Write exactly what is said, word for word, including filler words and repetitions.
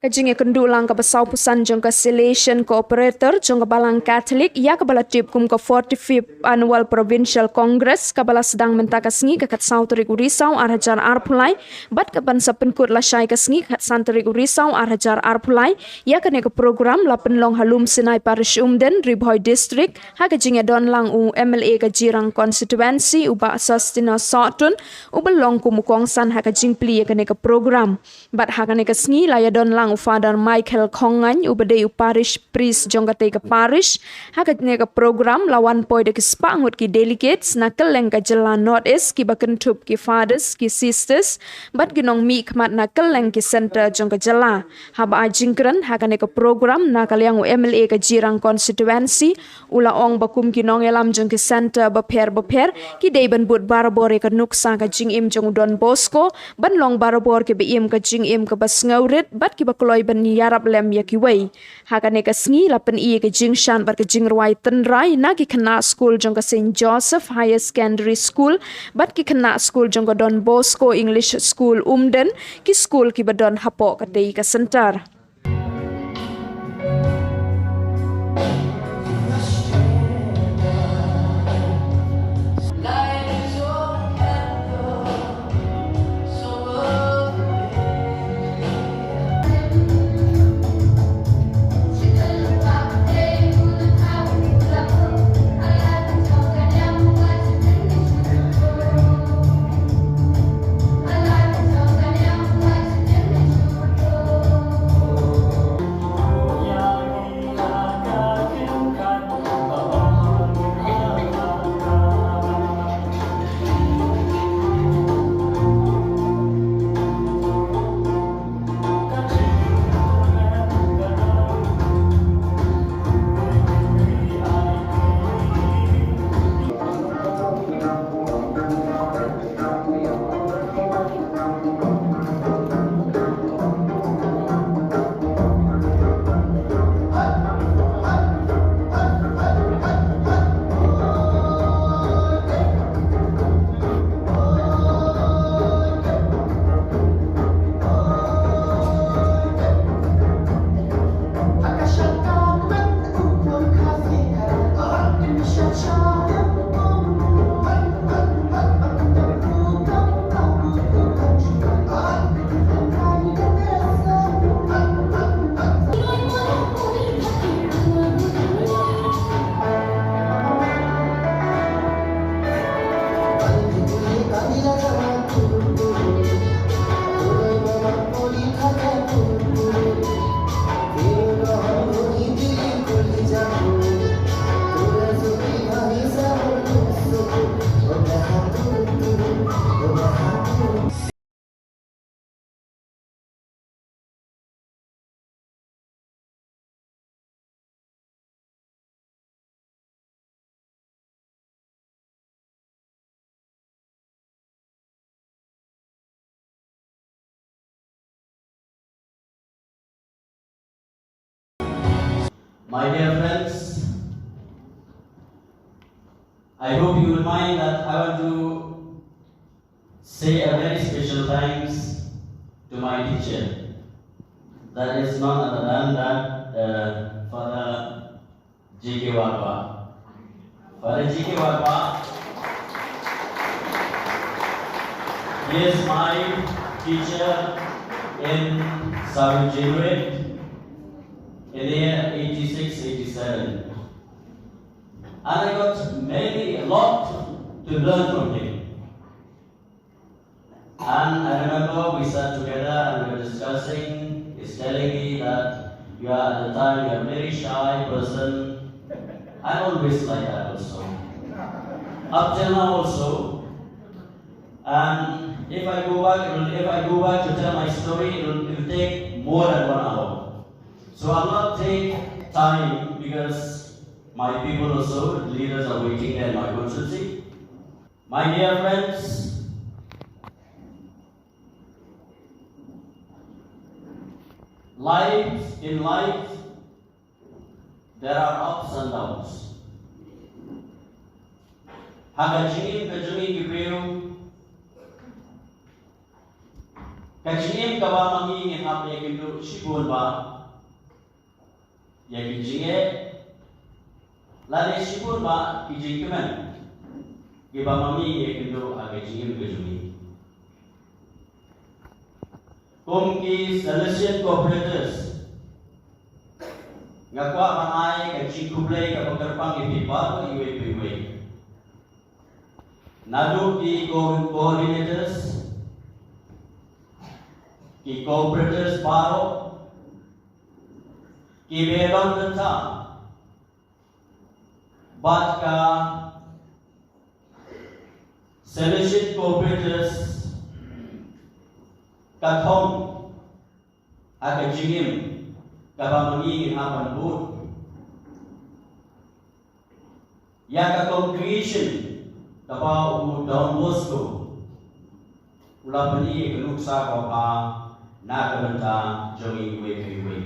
Ka jingïakynduh lang kaba sawphew san jong ka Salesian Cooperator jong ka Balang Katholik ïa kaba la tip kum ka forty-fifth Annual Provincial Congress kaba la sdang mynta ka sngi ka khatsaw tarik u Risaw ar hajar arphew lai bad ka ban sa pynkut lashai ka sngi ka khatsan tarik u Risaw ar hajar arphew lai. Ïa kane ka program la pynlong ha Lumsinai Parish Umden, Ri Bhoi District, ha ka jingïadon lang u M L A ka Jirang Constituency u Bah Sosthenes Sohtun, uba long kum u kongsan ha ka jingplie ïa kane ka program. Bad ha kane ka sngi la ïadon lang u Father Michael Khongngaiñ uba dei u parish priest jong katei ka parish. Ha kane ka program la wan poi da ki spah ngut ki delegates na kylleng ka jylla North East kiba kynthup ki fathers, ki sisters bad ki nongmihkhmat na kylleng ki centre jong ka jylla. Haba ai jingkren ha kane ka program na ka liang u M L A ka Jirang Constituency, u la ong ba kum ki nongïalam jong ki centre bapher bapher ki dei ban bud barabor ïa ka nuksa ka jingim jong u Don Bosco ban long barabor kiba im ka jingim kaba sngewrit bad kiba kloi ban ïarap lem ïa kiwei. Ha kane ka sngi la pyni ïa ka jingshad bad ka jingrwai tynrai na ki khynnah skul jong ka Saint Joseph Higher Secondary School bad ki khynnah skul jong ka Don Bosco English School Umden, ki skul kiba don hapoh katei ka centre. My dear friends, I hope you will mind that I want to say a very special thanks to my teacher. That is none other than that, uh, Father J K Watpa. Father J K Watpa, he is my teacher in Saru Jesuit in the year eighty-six eighty-seven. And I got many, a lot to learn from him. And I remember we sat together and we were discussing. He's telling me that you are, at the time, you are a very shy person. I'm always like that also. Up till now also. And if I go back, it will, if I go back to tell my story, it will, it will take more than one hour. So I'll not take time because my people also, leaders are waiting there in my constituency. My dear friends, life, in life, there are ups and downs. Ha ka jingim ka jong ngi ki briew, ka Ka jingim kaba ma ngi ngin hap ïakynduh shibun bha ïa ki jingeh lane shibun bha ki jingkmen kiba ma ngi ïakynduh ha ka jingim ka jong ngi. Kum ki Salesian Cooperators, nga kwah ban ai ka jingkhublei kaba kyrpang ïa phi baroh iwei pa iwei. Naduh ki co-, coordinators, ki cooperators baroh, ki ba ïadon bynta bad ka Salesian Cooperators, ka thong ha ka jingim kaba ma ngi ngin hap ban bud. Ïa ka congregation kaba u Don Bosco u la pyni ka nuksa kaba bha na ka bynta jong ngi iwei pa iwei.